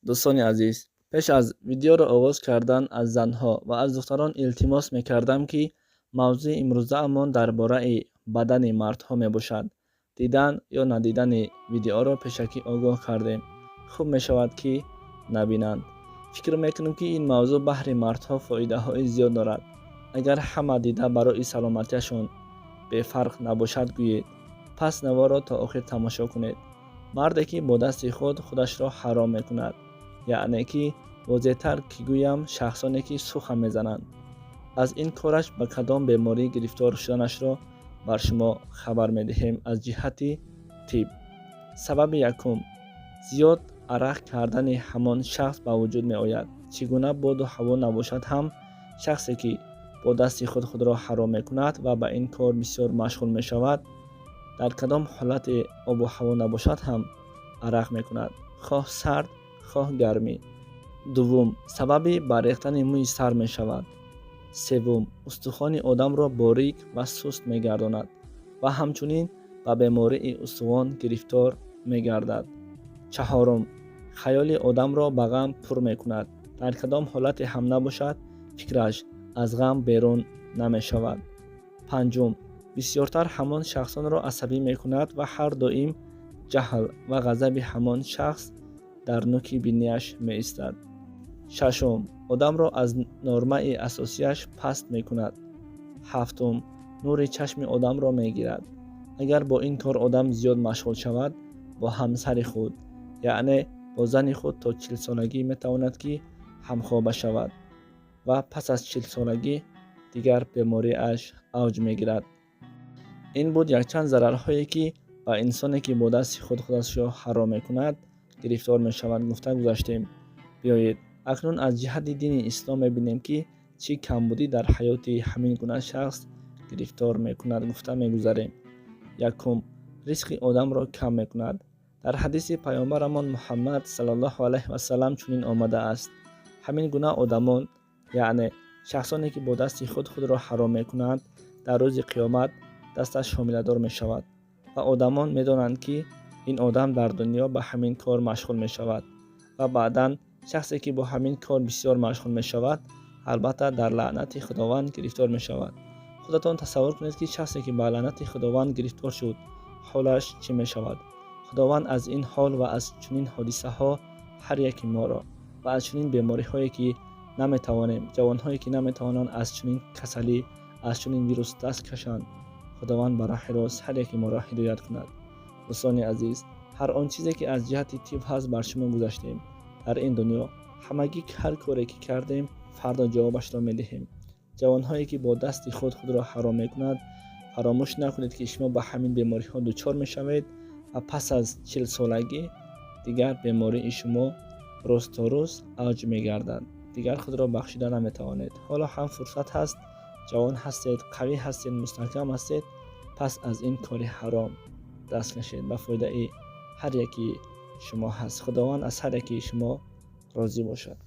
Дӯстони азиз, пеш аз видеоро оғоз кардан аз занҳо ва аз духтарон илтимос мекардам, ки мавзӯи имрӯзаамон дар бораи бадани мардҳо мебошад. Дидан ё надидани видеоро пешакӣ огоҳ кардем. Хуб мешавад, ки набинанд. Фикр мекунем, ки ин мавзӯъ баҳри мардҳо фоидаҳои зиёд дорад. Агар ҳама дида барои саломатиашон бефарқ набошад, гӯед, пас наворро то охир тамошо кунед. Марде, ки бо дасти худ худашро ҳаром мекунад, яъне ки возеҳтар ки гӯям, шахсоне, ки сухан мезананд, аз ин кораш ба кадом беморӣ гирифтор шуданашро бар шумо хабар медиҳем аз ҷиҳати тиб. Сабаби якум: зиёд арақ кардани ҳамон шахс ба вуҷуд меояд. Чӣ гуна боду ҳаво набошад ҳам, шахсе, ки бо дасти худ худро ҳаром мекунад ва ба ин кор бисёр машғул мешавад, дар кадом ҳолате обу ҳаво набошад ҳам арақ мекунад, хоҳ сард, хоҳ гармӣ. Дуввум, сабаби барехтани мӯи сар мешавад. Севум, устухони одамро борик ва суст мегардонад ва ҳамчунин ба бемории устухон гирифтор мегардад. Чаҳорум, хаёли одамро ба ғам пур мекунад. Дар кадом ҳолате ҳам набошад, фикраш аз ғам берун намешавад. Панҷум, бисёртар ҳамон шахсонро асабӣ мекунад ва ҳар доим ҷаҳл ва ғазаби ҳамон шахс дар нуки бинияш меистад. Шашум, одамро аз нормаи асосияш паст мекунад. Ҳафтум, нури чашми одамро мегирад. Агар бо ин кор одам зиёд машғул шавад, бо ҳамсари худ, яъне бо зани худ, то 40-солагӣ метавонад, ки ҳамхоба шавад ва пас аз 40-солагӣ дигар бемориаш авҷ мегирад. Ин буд якчанд зарарҳое, ки ба инсоне, ки бо дасти худ худашро ҳаром мекунад, гирифтор мешавад, гуфта гузаштем. Биёед, акнун аз ҷиҳати дини ислом мебинем, ки чӣ камбудӣ дар ҳаёти ҳамин гуна шахс гирифтор мекунад, гуфта мегузарем. Якум, ризқи одамро кам мекунад. Дар ҳадиси паёмбарамон Муҳаммад саллаллоҳу алайҳи васалам чунин омадааст: ҳамин гуна одамон, яъне шахсоне, ки бо дасти худ худро ҳаром мекунанд, дар рӯзи қиёмат дасташ ҳомиладор мешавад ва одамон медонанд, ки ин одам дар дунё ба ҳамин кор машғул мешавад. Ва баъдан шахсе, ки бо ҳамин кор бисёр машғул мешавад, албатта дар лаънати Худованд гирифтор мешавад. Худатон тасаввур кунед, ки шахсе, ки ба лаънати Худованд гирифтор шуд, ҳолаш чӣ мешавад. Худованд аз ин ҳол ва аз чунин ҳодисаҳо ҳар яки моро ва аз чунин бемориҳое, ки наметавонем, ҷавонҳое, ки наметавонанд аз чунин касалӣ, аз чунин вирус даст кашанд, Худованд ба роҳи рост ҳар яки моро ҳидоят кунад. Дӯстони азиз, ҳар он чизе, ки аз ҷиҳати тиб ҳаст, бар шумо гузаштем. Дар ин дунё ҳамагӣ ҳар коре, ки кардем, фардо ҷавобашро медиҳем. Ҷавонҳое, ки бо дасти худ худро ҳаром мекунад, фаромӯш накунед, ки шумо ба ҳамин бемориҳо дучор мешавед ва пас аз 40-солагӣ дигар бемории шумо рӯз то рӯз авҷ мегардад, дигар худро бахшида наметавонед. Ҳоло ҳам фурсат ҳаст, ҷавон ҳастед, қавӣ ҳастед, мустаҳкам ҳастед, пас аз ин кори ҳаром даст кашед, ба фоидаи ҳар яки шумо ҳаст. Худованд аз ҳар яки шумо розӣ бошад.